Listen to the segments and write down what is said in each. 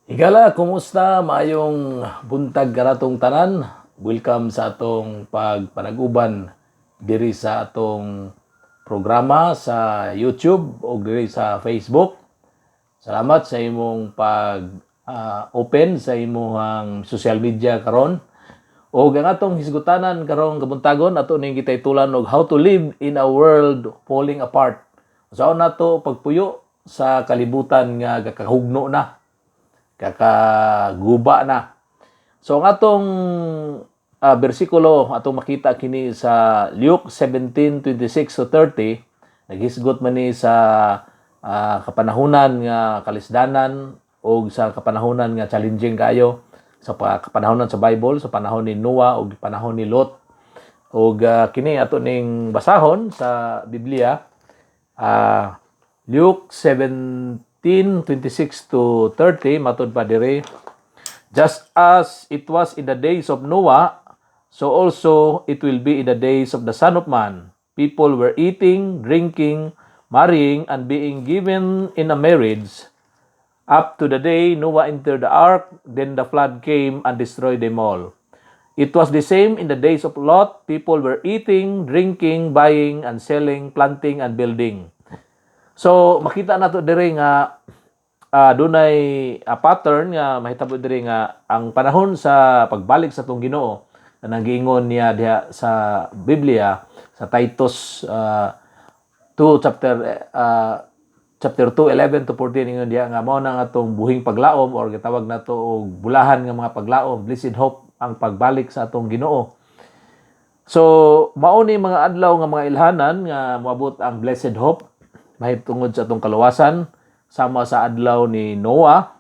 Higala, kumusta? Maayong buntag kanatong tanan. Welcome sa atong pagpanaguban diri sa atong programa sa YouTube o diri sa Facebook. Salamat sa imong pag open sa imong social media karon. O ang atong hisgutanan karong kabuntagon, ato ning gitaytulan og "How to Live in a World Falling Apart". Unsaon nato pagpuyo sa kalibutan nga kakahugno na, kakaguba na. So ang atong bersikulo, atong makita kini sa Luke 17:26 to 30, naghisgot man ni sa kapanahunan nga kalisdanan o sa kapanahunan nga challenging kayo sa kapanahunan sa Bible, sa panahon ni Noah ug panahon ni Lot. Ug kini ato ning basahon sa Biblia, Luke 17:26 to 30. Matud pa dire, "Just as it was in the days of Noah, so also it will be in the days of the Son of Man. People were eating, drinking, marrying, and being given in a marriage up to the day Noah entered the ark. Then the flood came and destroyed them all. It was the same in the days of Lot. People were eating, drinking, buying and selling, planting and building." So makita nato diri nga dunay a pattern nga mahitabo diri nga ang panahon sa pagbalik sa atong Ginoo na giingon niya diha sa Biblia sa Titus 2 chapter 2 11 to 14. Ingon diha nga mao na nga atong buhing paglaom or gitawag nato og bulahan nga mga paglaom, blessed hope, ang pagbalik sa atong Ginoo. So mao ni mga adlaw nga mga ilhanan nga moabot ang blessed hope mahitungod sa atong kaluwasan, sama sa adlaw ni Noah.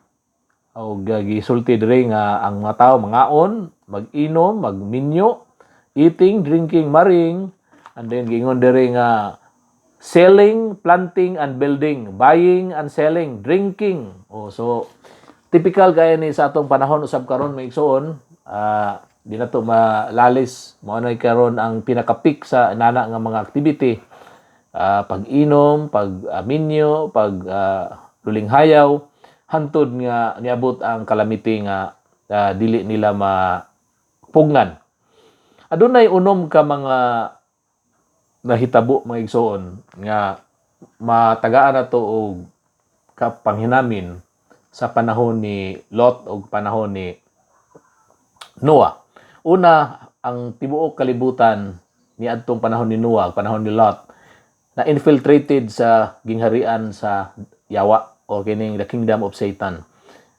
Og gisulti diri nga ang mga tao mangaon, mag-inom, magminyo, eating, drinking, marrying, and then giingon diri nga selling, planting and building, buying and selling, drinking. Oh, so typical kaya ni sa atong panahon usab karon, mga igsoon, di na to malalis. Mao na karon ang pinaka-peak sa nana nga mga activity. Pag-inom, pag-minyo, pag lulinghayaw, hantod nga niabot ang calamity nga dili nila mapugnan. Adunay unom ka mga nahitabo, mga igsoon, nga matagaan nato og kapanghinamin sa panahon ni Lot o panahon ni Noah. Una, ang tibuok kalibutan ni adtong panahon ni Noah, panahon ni Lot, na infiltrated sa gingharian sa yawa o kining the kingdom of Satan.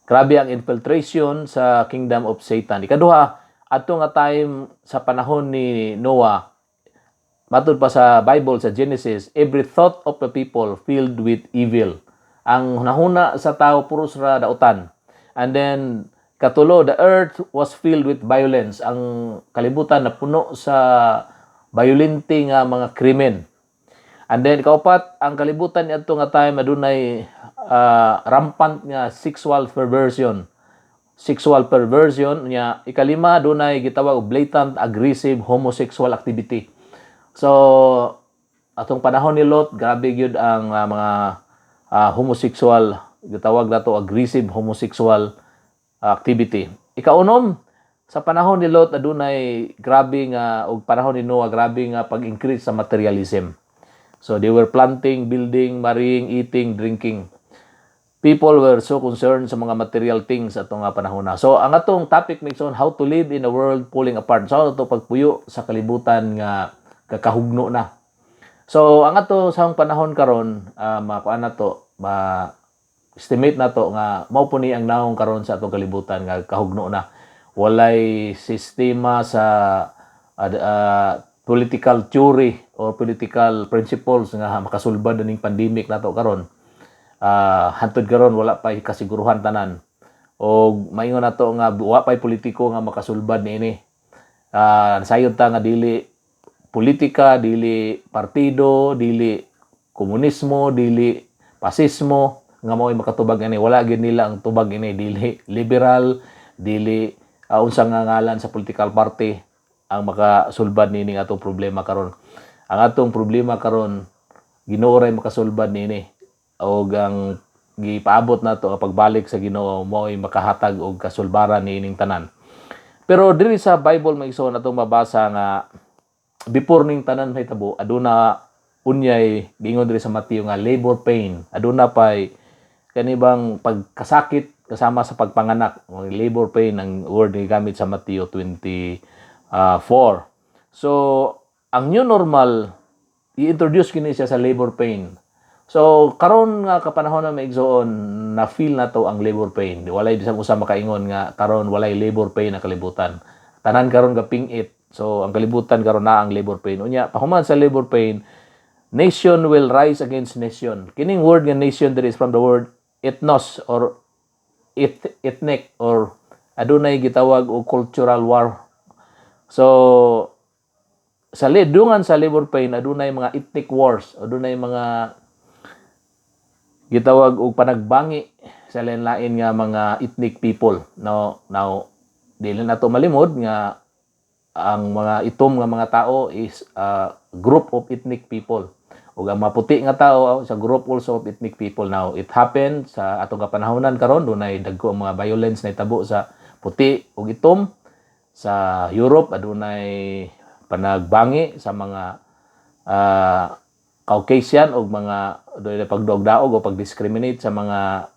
Grabe ang infiltration sa kingdom of Satan. Ikaduha, adto nga time sa panahon ni Noah, matud pa sa Bible sa Genesis, every thought of the people filled with evil. Ang hunahuna sa tao puros ra dautan. And then katulo, the earth was filled with violence. Ang kalibutan na puno sa violente nga mga krimen. And then kaupat, ang kalibutan niadto nga time adunay rampant nga sexual perversion. Sexual perversion niya. Ikalima, dunay gitawag og blatant aggressive homosexual activity. So atong panahon ni Lot, grabe gyud ang mga homosexual, gitawag nato aggressive homosexual activity. Ikaunom, sa panahon ni Lot adunay grabe nga, og panahon ni Noah, grabe nga pag-increase sa materialism. So they were planting, building, marrying, eating, drinking. People were so concerned sa mga material things atong nga panahon na. So ang atong topic makes on how to live in a world falling apart. So ato pagpuyo sa kalibutan nga kakahugno na. So ang ato sa panahon karon, makuan na to, ma estimate na to nga mao po ni ang naong karon sa atong kalibutan nga kahugno na. Walay sistema sa political theory or political principles nga makasulbad ning pandemic nato karon. Hantod karon wala pa kasiguruhan tanan. Og maingon nato nga wa pay politiko nga makasulbad niini. Sayod ta nga dili politika, dili partido, dili komunismo, dili pasismo nga mao'y makatubag ani. Wala gyud nila ang tubag ini, dili liberal, dili unsa nga ngalan sa political party ang makasulbad niini atong problema karon. Ang atong problema karon, Ginoo ray makasulbad niini. Og ang gipaabot nato ang pagbalik sa Ginoo mao'y makahatag og kasulbaran niining tanan. Pero diri sa Bible, mga igsoon, atong mabasa nga before ning tanan mahitabo, aduna unyay giingon diri sa Mateo nga labor pain. Aduna pay kanibang pagkasakit kasama sa pagpanganak. Ang labor pain ang word nga gigamit sa Mateo 24. So ang new normal, i-introduce kini siya sa labor pain. So karon nga kapanahon na, mga igsoon, na feel na to ang labor pain. Walay bisag usa makaingon nga karon walay labor pain ang kalibutan. Tanan karon ga pingit. So ang kalibutan karon na ang labor pain. Unya pahuman sa labor pain, nation will rise against nation. Kining word nga nation there is from the word ethnos or ethnic or adunay gitawag og cultural war. So sa dungan sa labor pain, adunay mga ethnic wars, adunay mga gitawag og panagbangi sa lain-lain nga mga ethnic people, no? Now, dili nato malimod nga ang mga itom nga mga tao is a group of ethnic people ug ang maputi nga tao sa group also of ethnic people. Now, it happened sa atong kapanahonan karon, dunay dagko ang mga violence na itabo sa puti ug itom. Sa Europe, adunay panagbangi sa mga Caucasian o mga adunay pagdaog-daog o pag-discriminate sa mga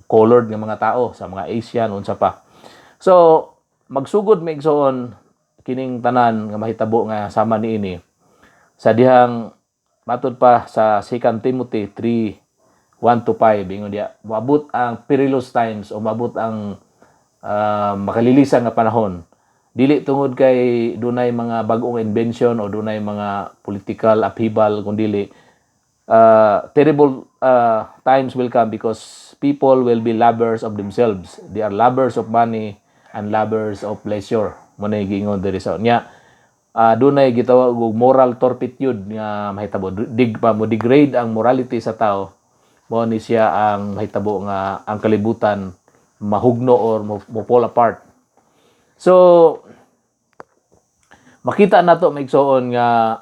colored nga mga tao, sa mga Asian, unsa pa. So magsugod, mga igsoon, kining tanan nga mahitabo nga sama niini sa dihang matud pa sa 2 Timothy 3:1 to 5. Ingon diya, moabot ang perilous times o moabot ang makalilisan nga panahon, dili tungod kay dunay mga bag-ong invention o dunay mga political upheaval, kundili terrible times will come because people will be lovers of themselves. They are lovers of money and lovers of pleasure. Mao na giingon diri sa nya dunay gitawag og moral turpitude nga mahitabo, dig pa mo degrade ang morality sa tao. Mao ni siya ang mahitabo nga ang kalibutan mahugno or mo fall apart. So makita nato, mga igsoon, nga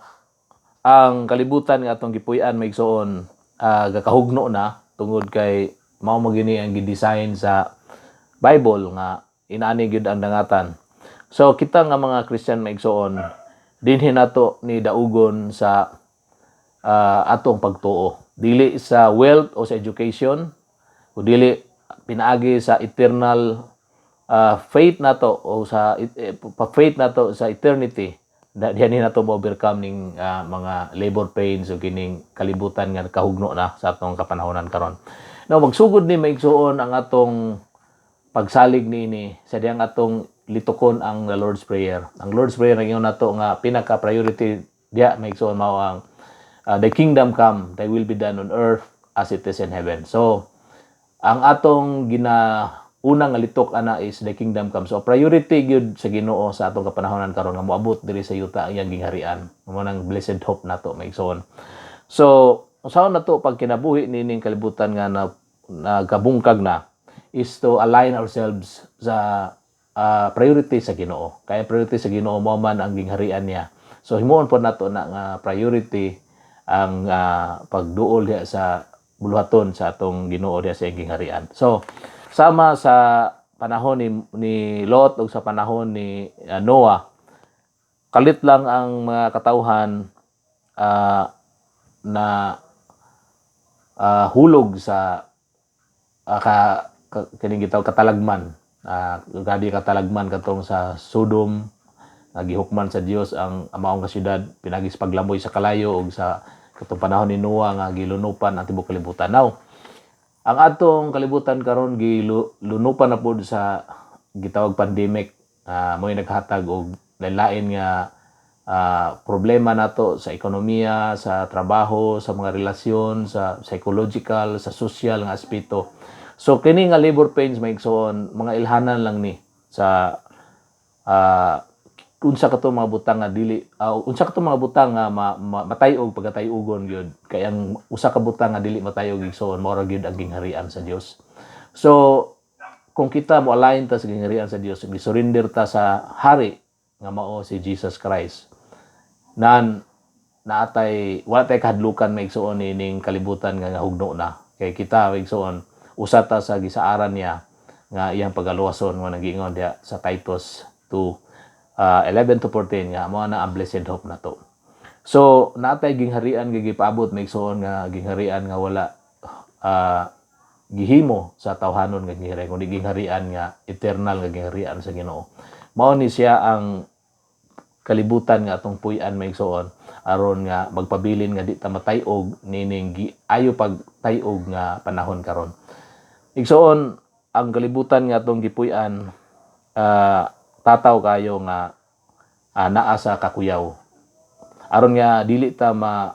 ang kalibutan nga atong gipuy-an, mga igsoon, gakahugno na tungod kay mao man gini ang gi-design sa Bible nga inaani gyud ang dangatan. So kita nga mga Christian, mga igsoon, dinhi nato ni daugon sa atong pagtuo. Dili sa wealth o sa education, o dili pinaagi sa eternal faith nato o sa pa faith nato sa eternity. Diyan ni nato mo-overcome ning mga labor pains o kining kalibutan nga kahugno na sa atong kapanahonan karon. Now, magsugod ni, mga igsoon, ang atong pagsalig niini sa diyang atong litukon ang the Lord's Prayer. Ang Lord's Prayer nag nato nga pinaka priority diya, mga igsoon, mao ang "Thy kingdom come, thy will be done on earth as it is in heaven." So ang atong gina unang nga litok ana is "Thy kingdom come." So priority gyud sa Ginoo sa atong kapanahonan karon nga moabot diri sa yuta ang iyang gingharian. Mao nang blessed hope nato, mga igsoon. So usaon nato pag kinabuhi nining kalibutan nga na nagkabungkag na is to align ourselves sa priority sa Ginoo. Kaya priority sa Ginoo mao man ang gingharian niya. So himuon po nato na nga priority ang pagduol diha sa buluhaton sa atong Ginoo diha sa iyang gingharian. So sama sa panahon ni Lot ug sa panahon ni Noah, kalit lang ang mga katawhan na hulog sa kining gitawag katalagman. Grabe katalagman katong sa Sodom nga gihukman sa Dios ang maong nga syudad pinagi sa paglamoy sa kalayo, ug sa katong panahon ni Noah nga gilunupan ang tibuok kalibutan. Now, ang atong kalibutan karon gilunupan na pod sa gitawag pandemic, mo'y naghatag og lain nga problema nato sa ekonomiya, sa trabaho, sa mga relasyon, sa psychological, sa social nga aspeto. So kini nga labor pains, mga igsoon, mga ilhanan lang ni sa unsa kato mga butang nga dili unsa kato mga butang nga matay-og pagkatay-ugon gyud, kay ang usa ka butang nga dili matay-og, igsoon, mao ra gyud ang gingharian sa Dios. So kung kita mo align ta sa gingharian sa Dios, gi-surrender ta sa hari nga mao si Jesus Christ, nan naatay wala tay kahadlukan, mga igsoon, ning kalibutan nga hugno na, kay kita, mga igsoon, Usa ta sa gisaaran niya nga iyang pagaluwason nga nagiingon diha sa Titus 2 11 to 14 nga mao na ang blessed hope nato. So natay gingharian nga gipaabot, mga igsoon, nga gingharian nga wala gihimo sa tawhanon nga gingharian, kundi gingharian nga eternal nga gingharian sa Ginoo. Mao ni siya ang kalibutan nga atong puy-an, mga igsoon, aron nga magpabilin nga di ta matay-og nining ayo pagtay-og nga panahon karon. Igsoon, ang kalibutan nga atong gipuy-an, tataw kayo nga naa sa kakuyaw. Aron nga dili ta ma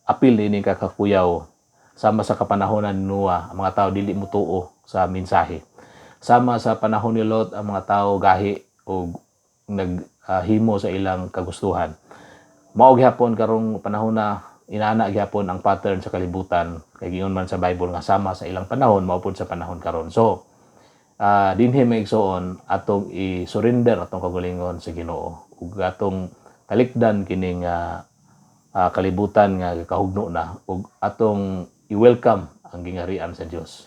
apil nining kakakuyaw, sama sa kapanahonan ni Noah, ang mga tao dili mutuo sa mensahe. Sama sa panahon ni Lot, ang mga tao gahi og naghimo sa ilang kagustuhan. Mao gihapon karong panahon na inana gihapon ang pattern sa kalibutan, kay giingon man sa Bible nga sama sa ilang panahon, mao pud sa panahon karon. So dinhi, mga igsoon, atong i-surrender atong kaugalingon sa Ginoo ug atong talikdan kining kalibutan nga kahugno na ug atong i-welcome ang gingharian sa Dios.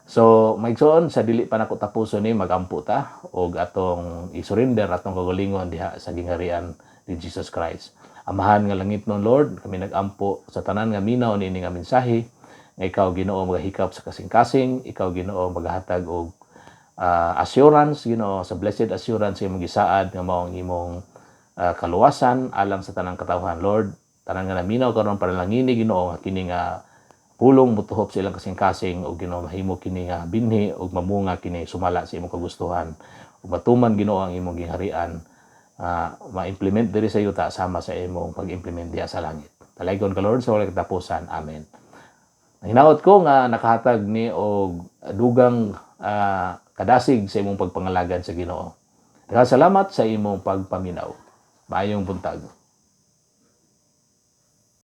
So, mga igsoon, sa dili pa nako tapuson ni, magampo ta ug atong i-surrender atong kaugalingon diha sa gingharian ni Jesus Christ. Amahan nga langitnon, Lord, kami nagampo sa tanan nga minaw niini nga mensahe nga ikaw, Ginoo, magahikap sa kasing-kasing, ikaw, Ginoo, magahatag og assurance, Ginoo, sa blessed assurance imong gisaad nga mao ang imong kaluwasan alang sa tanang katawhan. Lord, tanan nga naminaw karon, panalangini, Ginoo, nga kini nga pulong motuhop sa ilang kasing-kasing ug, Ginoo, mahimo kini nga binhi ug mamunga kini sumala sa imong kagustuhan ug matuman, Ginoo, ang imong gingharian ma-implement diri sa yuta sama sa imong pag-implement diha sa langit. Dalaygon ka, Lord, sa walay katapusan. Amen. Hinaot ko nga nakahatag ni og dugang kadasig sa imong pagpangalagad sa Ginoo. Daghang salamat sa imong pagpaminaw. Maayong buntag.